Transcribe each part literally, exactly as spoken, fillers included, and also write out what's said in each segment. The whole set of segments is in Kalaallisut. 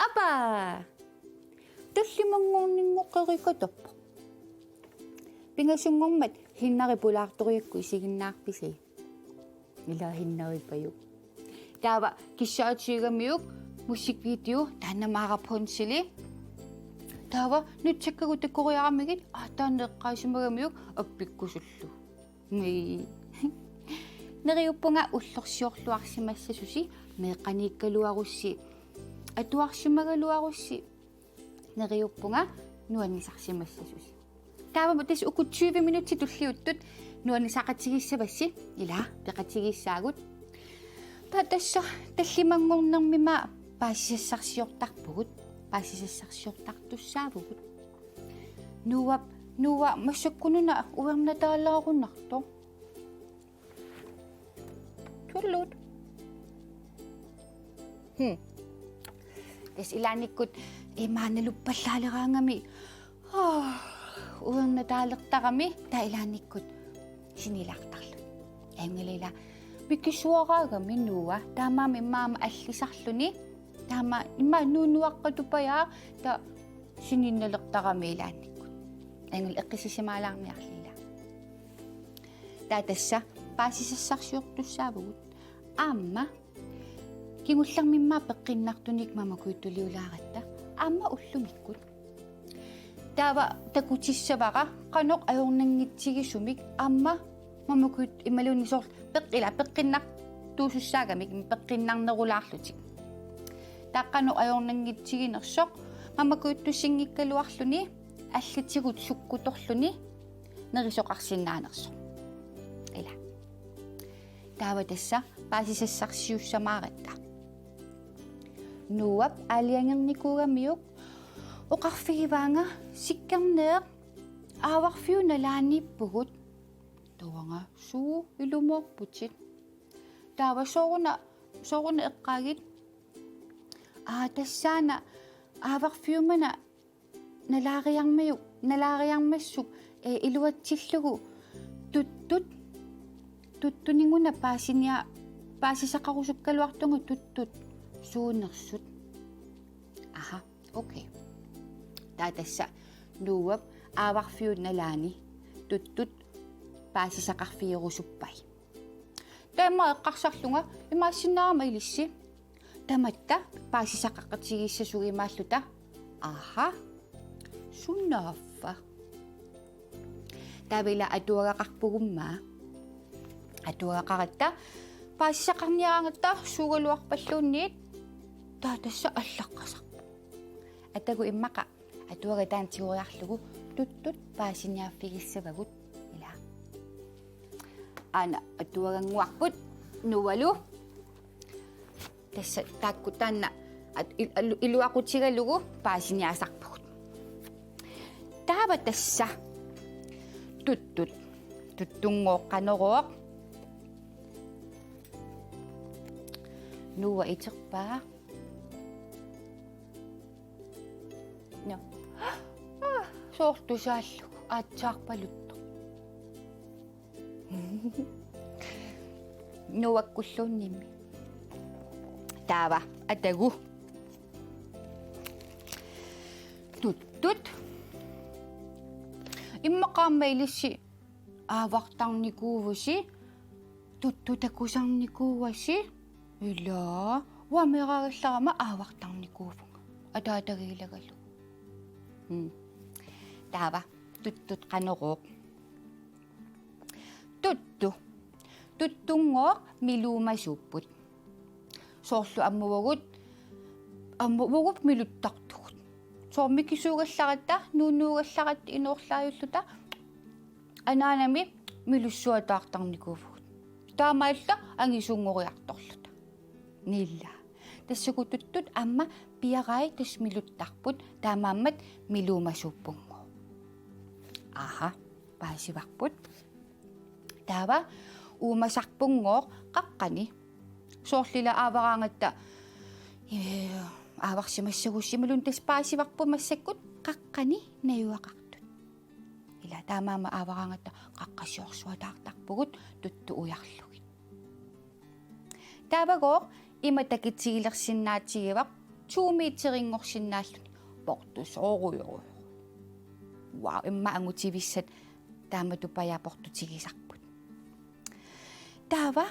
Apa! Tallimanngorninngoqqeriikatappoq. Pingasunngormat Hinnari pulaartoriakku isiginnaarpisi? Ila Hinnaripajuk. Taava kissaatigalugu musikvideo taanna Mara Ponchili. Taava nutsakkagut takoriaramigit aatsaat eqqaasimagamiuk appikkusullu. Mii. Neriuppunga ullorsiorluarsimassasusi, meeqqaniikkaluarussi, atuarsimagaluarussi, neriuppunga nuannisarsimassasusi. Taava tassa uku tyve minutsit tulliuttut nuannisaqatigissavassi, ila peqatigissaagut. Taava tassa tallimanngornermimma paasisassarsiortarpugut, paasisassarsiortartussaavugut. Noah, Noah, massakkununa uernataalaarunartoq. Tullut. Hmm. Tassa ilaannikkut imaannaluppallaaleraangami. Ah, uernataalertarami taava ilaannikkut sinilaartarluni. Ajunngilaq ila mikisuaraagami Noah. Taamaammat immaqa allisarluni. Taama immaqa nuunuaqqatuppajaaq taava sininnalertarami ilaannikkut. Ajunngilaq eqqissisimaalaarniarli ila. Taava tassa paasisassarsiortussaavugut. Aamma kingullermimma peqqinnartunik mamakujuttuliulaaratta. Aamma ullumikkut. Taava takutissavara qanoq ajornanngitsigisumik aamma mamakujut imaluunniit soorlu peq-, ila peqqinnartuusussaagamik peqqinnarnerulaarlutik. Taava qanoq ajornanngitsiginersoq mamakujuttusinngikkaluarluni allatigut sukkutorluni nerisoqarsinnaanersoq. Ila. Taava tassa paasisassarsiussamaaratta. Noahp aalajangernikuugamiuk oqarfigivaanga: Sikkerneeq, aavarfiup nalaaniippugut. Tassa uanga suu ilumoorputit. Taava sooruna, sooruna eqqaagit? Aa, tassaana aavarfiumana nalaariarmajuk, nalaariarmassuk, ee, iluatsillugu tuttut, tuttuninguna paasinia-, paasisaqarusukkaluartunga tuttut suunersut. Aha, okay. Taava tassa Noahp aavarfiup nalaani tuttut paasisaqarfigerusuppai. Taava immaqa eqqarsarlunga imaassinnaagama ilissi. Tamatta paasisaqaqatigiissasugut imaalluta. Aha. Sunaaffa. Taava ila atuagaqarpugummi. Atuagaqaratta paasisaqarniaraangatta suugaluarpalluunniit. Taava tassa allaqqasarpoq. Atagu immaqa atuagaq taanna tigoriarlugu tuttut paasiniaaffigissavagut. Ila. Aana atuagannguarput Noahlu. Tassa taakku taanna at-, il-, alu-, iluaqutigalugu paasiniaasarpugut. Taava tassa tuttut. Tuttunngooq qanorooq? Noah iterpaa. Nå. Ah, soorlu saallugu aatsaarpaluttoq. Noahkkulluunniimmi. Taava atagu. Tuttut. Immaqa aamma ilissi aavartarnikuuvusi, tuttut takusarnikuuasi, ila, uanga meeraagallarama aavartarnikuuvunga. Ataatagiilagalugu. Mm. Taava, tuttut qanorooq? Tuttu. Tuttunngooq miluumasuupput. Soorlu ammut uagut, ammut uagut miluttartugut. Soorlu mikisuugallaratta, nuunuugallaratta inoorlaajulluta, anaanami milussuataartarnikuuvugut. Taamaalilluta angisuunngoriartorluta. Ila. Tassakkut tuttut aamma piarai tassa miluttarput, taamaammat miluumasuuppunngooq. Aha. paasivarput. Taava uumasarpunngooq qaqqani. Soorlu ila aavaraangatta, ee, aavarsimassagussi imaluunniit tassa paasivarput massakkut qaqqani najugaqartut. Ila taamaammat aavaraangatta qaqqasiorsuataartarpugut tuttut ujarlugit. Taavagooq ima takitigilersinnaatigivaa to meterinngorsinnaalluni portusoorujorujoq. Wow, immaqa angutivissat taamatut paja portutigisarput. Taava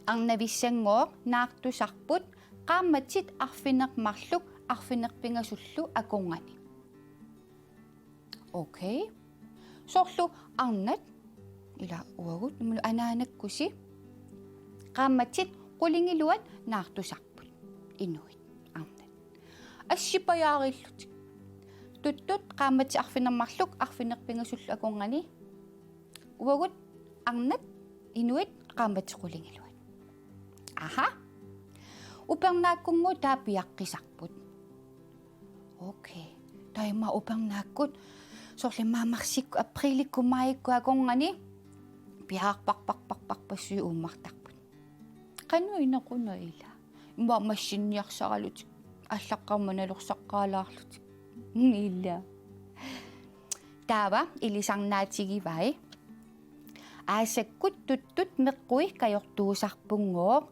arnavissanngooq naartusarput qaammatit arfineq-marluk arfineq-pingasullu akornanni. Okay. Soorlu arnat, ila uagut, imaluunniit anaanakkusi, qaammatit qulingiluat naartusarput. Inuit arnat. Assipajaarillutik. Tuttut qaammatit arfineq-marluk arfineq-pingasullu akornanni. Uagut arnat, inuit qaammatit qulingiluat. Aha. Upernaakkunngooq taava piaqqisarput. Okay. Taava immaqa upernaakkut soorlu immaqa marsikkut, apriilikkut, maajikkut akornanni piararparparparparpassuit uummartarput. Qanoq inequnaq ila. Immaqa massinniarsaralutik. Aallaqqaammut nalorsaqqaalaarlutik. Ila. Taava ilisarnaatigivai. Aasakkut tuttut meqqui kajortuusarpunngooq,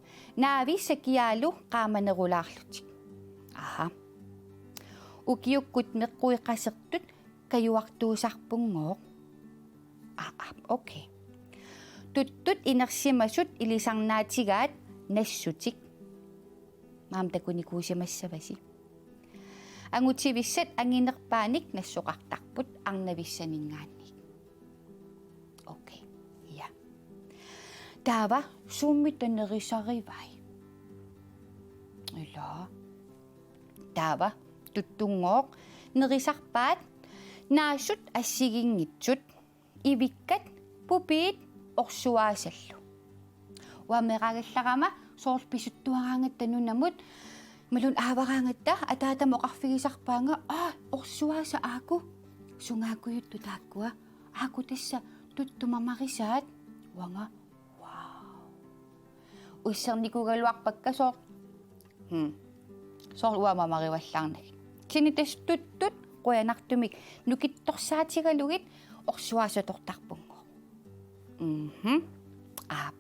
naavi sakiaalu qaamanerulaarlutik. Aha. Ukiukkut meqqui qasertut kajuartuusarpunngooq. Aa, aa, okay. Tuttut inersimasut ilisarnaatigaat nassutik. Maani takunikuusimassavasi. Angutivissat anginerpaanik nassoqartarput arnavissaninngaanniit. Okay. Ja. Taava suummita nerisarivai? Ila. Taava tuttunngooq nerisarpaat naasut assigiinngitsut, ivikkat, pupiit orsuaasallu. Uanga meeraagallarama soorlu pisuttuaraangatta nunamut, imaluunniit aavaraangatta, ataatama oqarfigisarpaanga: "Aa, orsuaasat aaku, sungaakujuttoq taakkua, aaku tassa tuttut mamarisaat." Uanga: "Wow." Ussernikuugaluarpakka soorlu. Hmm. Soorlu uanga mamarivallaarnagit. Kisianni tassa tuttut qujanartumik nukittorsaatigalugit orsuaasat atortarpunngooq. Mhm. Aap.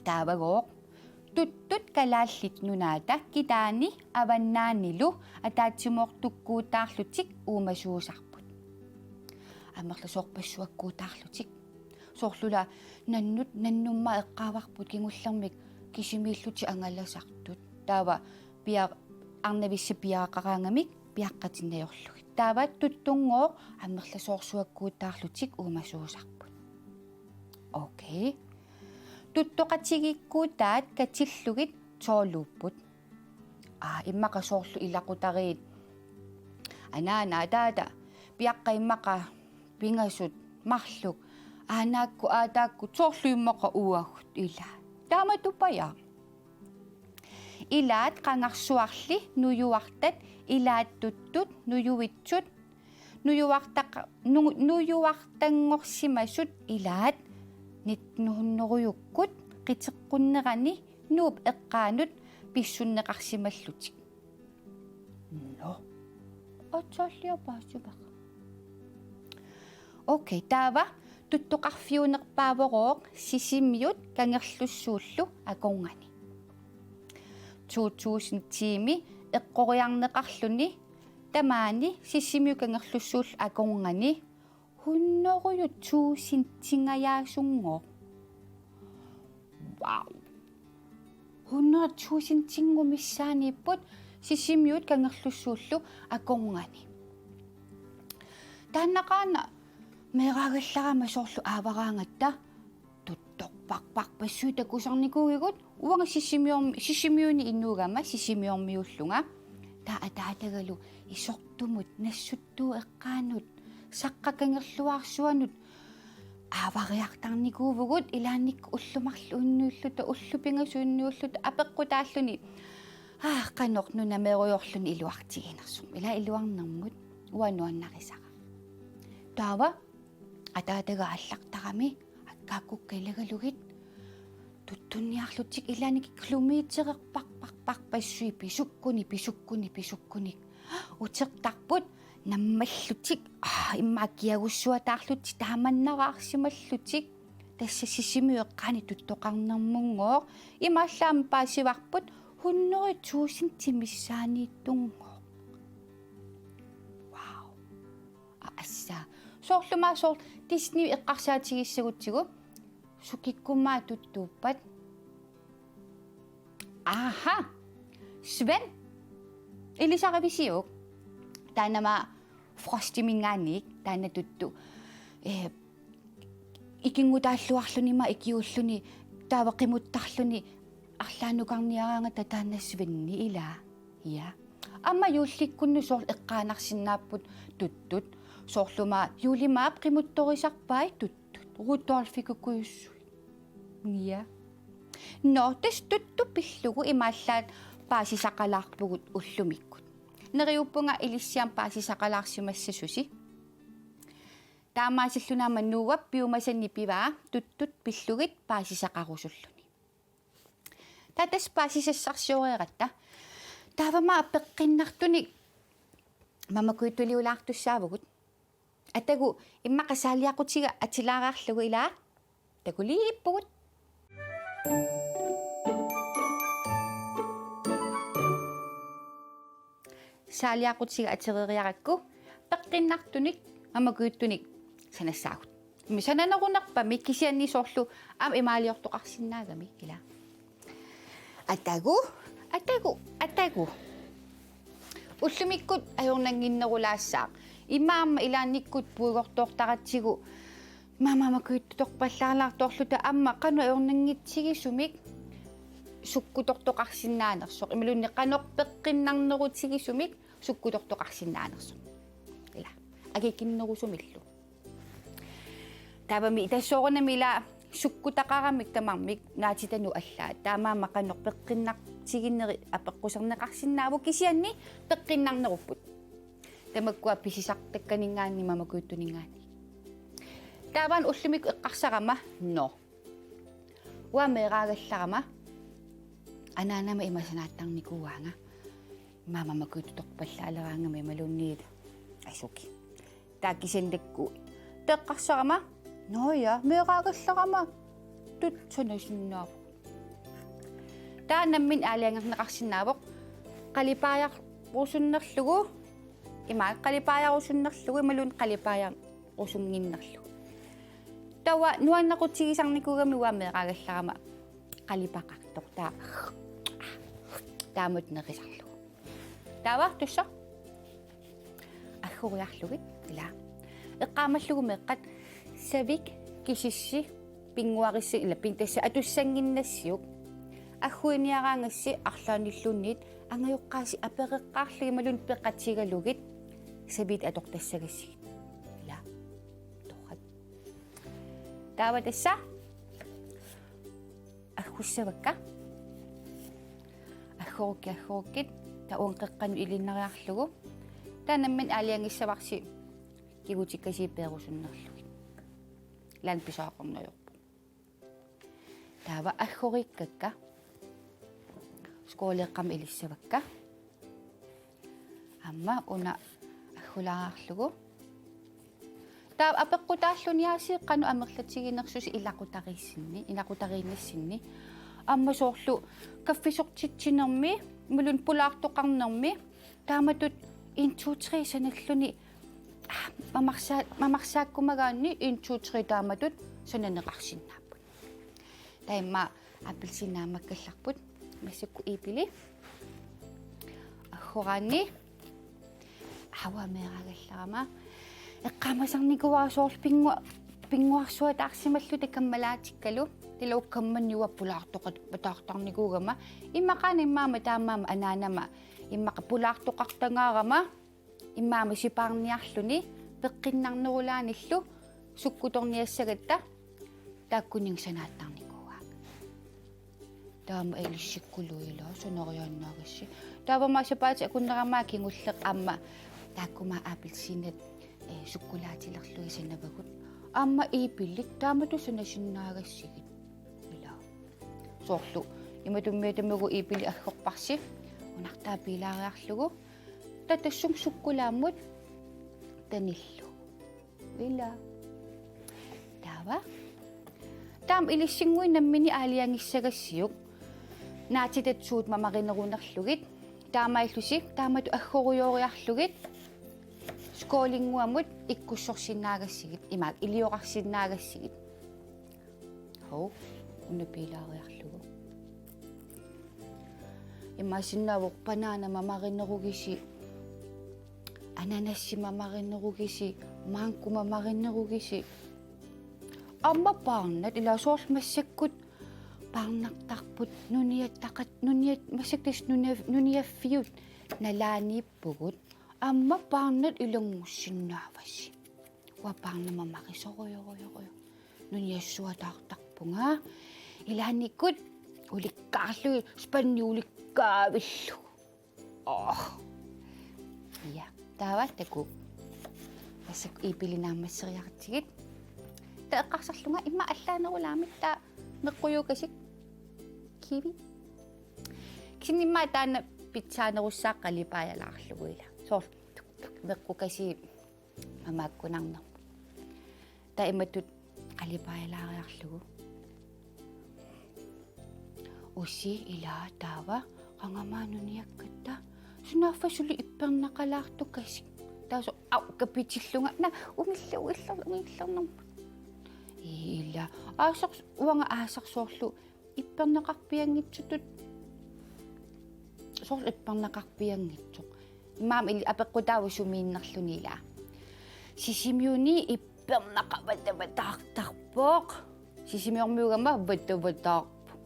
Taavagooq tuttut Kalaallit Nunaata kitaani avannaanilu ataatsimoortukkuutaarlutik uumasuusarput. Amerlasoorpassuakkuutaarlutik. Soorlu ila nannut, nannummat eqqaavarput kingullermik kisimiillutik angalasartut. Taava pia-, arnavissat piaraqaraangamik piaqqatik najorlugit. Taava tuttunngooq amerlasoorsuakkuutaarlutik uumasuusarput. Okay. Tuttoqatigiikkuutaat katillugit tooluupput. Aa, immaqa soorlu ilaqutariit. Anaana, ataata, piaqqat immaqa pingasut, marluk, aanaakkut, aataakkut, soorlu immaqa uagut, ila. Taamatut paja. Ilaat qangarsuarli nujuartat, ilaat tuttut nujuitsut, nujuartaq-, nu-, nujuartanngorsimasut ilaat nitten hundredekkut qiteqqunnerani Nuup eqqaanut pissunneqarsimallutik. Nå. Aatsaat paasivara. Okay, taava tuttoqarfiunerpaavoq Sisimiut Kangerlussuullu akornanni. To tusind tiimi eqqoriarneqarluni tamaani Sisimiut Kangerlussuullu akornanni hundrede tusindingajaasunngoq. Wow. Hundrede tusindinngooq missaaniipput Sisimiut Kangerlussuullu akornanni. Taannaqaana meeraagallarama soorlu aavaraangatta tuttorparparpassuit takusarnikuuigut, uanga Sisimiorm-, Sisimiuni inuugama Sisimiormiuullunga. Taava ataatagalu isortumut nassuttuup eqqaanut Saqqaq Kangerluaarsuanut aavariartarnikuuvugut, ilaannikkut ullut marluk unnuilluta, ullut pingasut unnuilluta apeqqutaalluni: Aa, qanoq nunameerujoorluni iluartiginersoq? Ila iluarnermut uanga nuannarisara. Taava ataataga aallartarami, akkaakkukka ilagalugit, tuttunniarlutik ilaanni kilometererpassuit pisukkuni, pisukkuni, pisukkuni. Utertarput nammallutik, aa, immaqa kiagussuataarlutik taamannaraarsimallutik. Tassa Sisimiut eqqaani tuttoqarnermunngooq, imaallaat paasivarput hundrede tusind missaaniittunngooq. Wow. A-, assa. Soorlu aamma soorlu Disney eqqarsaatigissagutsigu, sukikkummaa tuttuuppat. Aha. Svend. Ilisarivisiuk? Taanna aamma Frostiminngaanniit, taanna tuttu. Eh, ikinngutaalluarluni aamma ikiuulluni, taava qimuttarluni arlaannukarniaraangata, taanna Svenni ilaa. Ja. Aamma juullikkunnut soorlu eqqaanarsinnaapput tuttut. Soorlu aamma juulimaap qimuttorisarpai tuttut. Rudolfi kukujussuit. Ja. Nå, tassa tuttut pillugu imaallaat paasisaqalaarpugut ullumikkut. Neriuppunga ilissiama paasisaqalaarsimassasusi. Taamaasilluni aamma Noah piumasannik pivaa tuttut pillugit paasisaqarusulluni. Taava tassa paasisassarsioreeratta. Taava aamma peqqinnartunik mamakujuttuliulaartussaavugut. Atagu immaqa saaliaqutiga atilaariarlugu ilaa. Takuliippugut. Saaliaqutiga atereeriarakku peqqinnartunik mamakujuttunik sanassaagut. Aamma sananerunerpamik kisianni soorlu aamma imaaliortoqarsinnaagami ilaa. Atagu, atagu, atagu. Ullumikkut ajornannginnerulaassaaq. Immaqa aamma ilaannikkut puigortoortaratsigu mamakujuttorpallaalaartoorluta aamma qanoq ajornanngitsigisumik sukkutortoqarsinnaanersoq. Imaluunniit qanoq peqqinnarnerutigisumik sukkutortoqarsinnaanersoq. Ilaa. Akikinnerusumillu. Taavami tassa soorunami ilaa sukkutaqaramik tamarmik naatitanut allaat. Taamaammat qanoq peqqinnartigineri apeqquserneqarsinnaavoq kisianni peqqinnarnerupput. Tamakkua pisisartakkaninngaanniit mamakujuttuninngaanniit. Taava aamma ullumikkut eqqarsarama, nå. Uanga meeraagallarama anaanama ima sanaattarnikuuaanga. Immaqa mamakujuttorpallaaleraangama imaluunniit asuki. Taava kisianni taakku eqqarsarama, nå ja, meeraagallarama tuttut sanasinnaavoq. Taava nammineq aalajangerneqarsinnaavoq qalipaajarusunnerlugu, imaak qalipaajarusunnerlugu imaluunniit qalipaajarusunnginnerlugu. Taava nuannaarutigisarnikuugami uanga meeraagallarama qalipaqartoq taava. Taamatut nerisarlugu. Taava tassa aggoriarlugit ilaa. Eqqaamallugu meeqqat savik kisissi pinnguarissi ilaa pin-, tassa atussannginnassiuk. Agguiniaraangassi arlaannilluunniit angajoqqaasi apereqqaarlugit imaluunniit peqatigalugit saviit atortassagassigit. Ilaa. Torrak. Taava tassa aggussavakka. Aggorukkit, aggorukkit. Taava uunga qeqqanut ilinnariarlugu. Taava nammineq aalajangissavarsi kigutikkasiit peerusunnerlugit. Ilaanni pisariaqarneq ajorpoq. Taava aggoriikkakka. Skåleqqama ilissavakka. Aamma una aggulaarlugu. Taava apeqqutaalluni aasiit qanoq amerlatiginersusi ilaqutariissinni, ilaqutariinnassinni. Aamma soorlu kaffisortitsinermi, imaluunniit pulaartoqarnermi, taamatut en, to, tre sanalluni, aa, mamarsaa-, mamarsaakkumagaanni en, to, tre taamatut sananeqarsinnaapput. Taava immaqa appelsiinit naammakkallarput. Massakkut iipili. Aggoraanni. Aava meeraagallarama. Eqqaamasarnikuuara soorlu pinngu-, pinnguarsuataarsimalluta kammalaatikkalu. Taava uanga kammanniua pulaartoqataartarnikuugama. Immaqaana immaqa aamma taamaammat anaanama. Immaqa pulaartoqartagaarama. Immaqa aamma sipaarniarluni peqqinnarnerulaanillu sukkutorniassagatta taakkuninnga sanaattarnikuuaat. Taava aamma ilissikkuluuilaa sanariaannaagassi. Taava aamma sapaatit akunnerama kingulleq aamma taakkuma appelsiinit ee, sukkulaatilerlugit sanavagut. Aamma iipilit taamatut sanasinnaagassigut. Ila. Soorlu imatummiatammagu iipili aggorparsi, unartaa piilaariarlugu. Taava tassum sukkulaammut tanillu. Ila. Taava. Taama ilissinnguit nammineq aalajangissagassiuk. Naatitat suut mamarinerunerlugit. Taamaallusi, taamatut aggorujooriarlugit. Skålinnguamut ikkussorsinnaagassigit, imaak ilioqarsinnaagassigit. Hov, una piilaariarlugu. Imaassinnaavoq banaana mamarinerugisi, ananassi mamarinerugisi, mango mamarinerugisi. Aamma paarnat ila soorlu massakkut paarnartarput nuniattaqat, nuniat-, massakkut tassa nunia-, nuniaffiut nalaaniippugut. Aamma paarnat ilanngussinnaavarsi. Uanga paarnat mamarisorujorujorujuk. Nuniassuataartarpunga. Ilaannikkut ulikkaarlugit, spandi ulikkaavillugu. Åh. Ja, taava takuuk. Massakkut iipili naammasseriaratsigit. Taava eqqarsarlunga immaqa allaanerulaamik taava meqqujuukasik. Kiwi. Kisianni immaqa taanna pitsaanerussaaq qalipaajalaarlugu ila. Soorlu tuk, tuk, meqqukasii mamaakkunarnerput. Taava imatut qalipaajalaariarlugu. Usi ila taava qangamaat nuniakkatta. Sunaaffa suli ippernaqalaartukasik. Taava soorlu au kapitillunga. Naa, umillu, umillu, umillu. Ila. Aasaq, uanga aasaq soorlu ipperneqarpianngitsutut. Soorlu ipperneqarpianngitsoq. Imaammat ili apeqqutaavoq sumiinnerluni ila. Sisimiuni ipperneqavataavataartarpoq. Sisimiormiugama vatavataarpoq.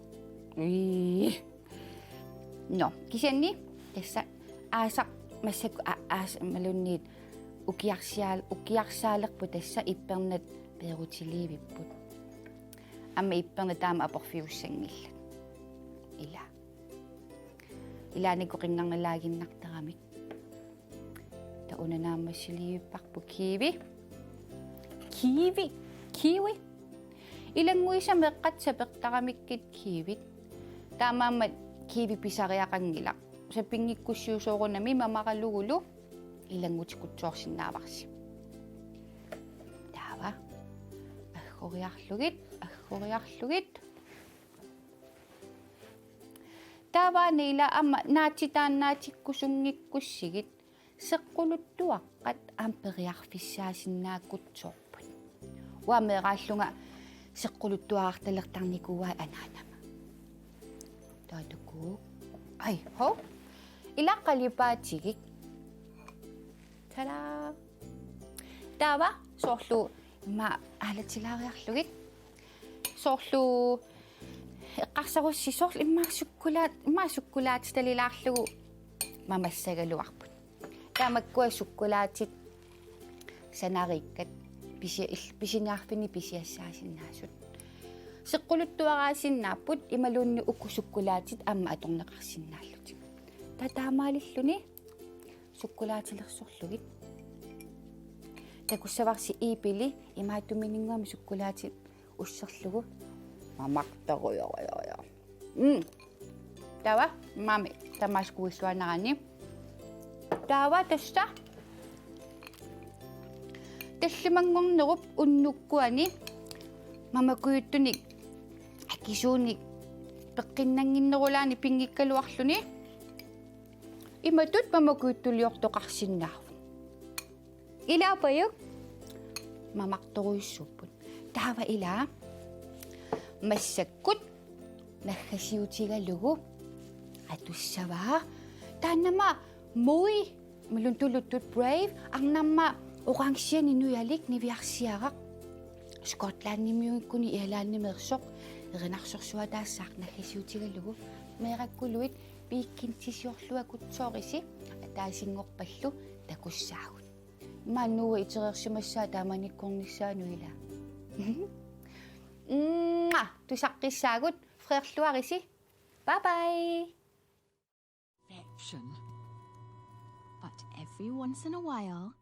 Ii. Nå, kisianni tassa aasaq massakkut a-, aas-, imaluunniit ukiarsiaal-, ukiarsaalerput tassa ippernat peerutiliivipput. Aamma ippernat taama aporfiussanngillat. Ila. Ilaannikkut qinngarnilaaginnartaramik. Taava una naammassiliivipparput kiwi. Kiwi. Kiwi. Ilannguisa meeqqat sapertaramikkit kiwit. Taamaammat kiwi pisariaqanngilaq. Sapinngikkussiuk soorunami mamaralugulu ilanngutikutsoorsinnaavarsi. Taava. Aggoriarlugit, aggoriarlugit. Taava ila aamma naatitaannaatikkusunngikkussigit seqquluttuaqqat aamma periarfissaasinnaakkutsoorput. Uanga meeraallunga seqquluttuarartalertarnikuuai anaanama. Taava takuuk. Ai, hov. Ila qalipaatigik. Tada! Taava soorlu immaqa aalatilaariarlugit. Soorlu eqqarsarussi soorlu immaqa sukkulaat-, immaqa sukkulaatitalilaarlugu mamassagaluarput. Taava makkua sukkulaatip sanariikkat pisi-, il-, pisiniarfinni pisiassaasinnaasut. Seqquluttuaraasinnaapput imaluunniit uku sukkulaatit aamma atorneqarsinnaallutik. Taava taamaalilluni sukkulaatilersorlugit. Takussavarsi iipili imaattumininnguami sukkulaatit usserlugu. Mamartorujorujorujor. Mm. Taava, maami, tamaat kuissuanerani. Taava tassa. Tallimanngornerup unnukkuani mamakujuttunik akisuunik peqqinnannginnerulaani pinngikkaluarluni. Imatut mamakujuttuliortoqarsinnaavoq. Ilaapajuk mamartorujussuupput. Taava ila massakkut naggasiutigalugu atussavaa. Taannama Moi, imaluunniit tuluttut Brave, arnamma orange-inik nujalik niviarsiaraq. Skotlandimiuikkuni Irlandimeersoq erinarsorsuataassaaq naggasiutigalugu. Meerakkuluit weekendisiorluakutsoorisi ataasinngorpallu takussaagut. Maanna uanga itereersimassaaq taamanikkornissaanut ila. Mwah! Tusaqqissaagut, freerluarisi. Bye bye! Perfection. But every once in a while,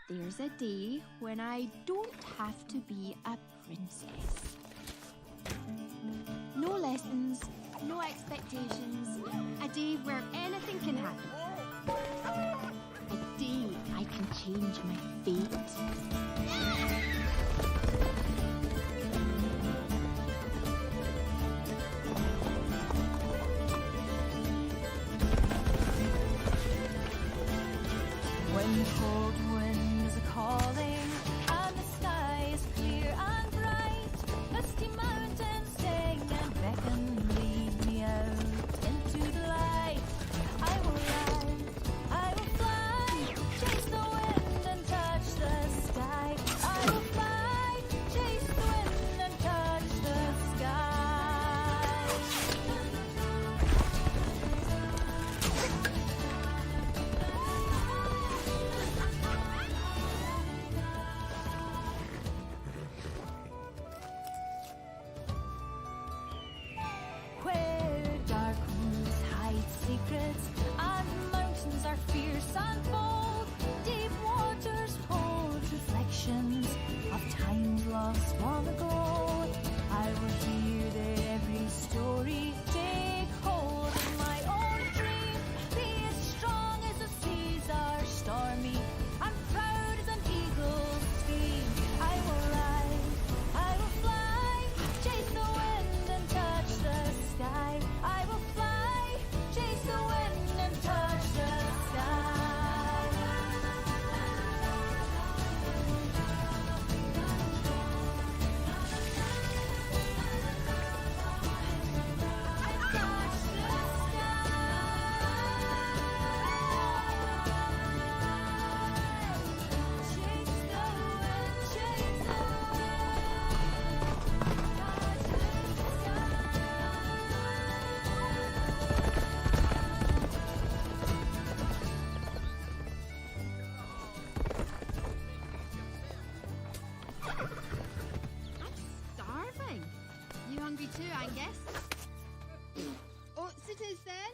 There's a day when I don't have to be a princess. No lessons, no expectations, a day where anything can happen. A day I can change my fate. When cold winds are calling and the sky is clear and bright, misty mountains sing and beckon, lead me out into the light. I will ride, I will fly, chase the wind and touch the sky. I will fly, chase the wind and touch the sky. Where dark roots hide secrets and mountains are fierce and bold, deep waters hold reflections of times lost long ago. I will hear their every story, take hold of my own dream, be as strong as the seas are stormy, and proud as an eagle's scream. I will rise, I will fly, chase the wind and touch the sky. I will fly, chase the wind and touch the sky. I'm starving. You hungry too, Angus? Oatsitas then.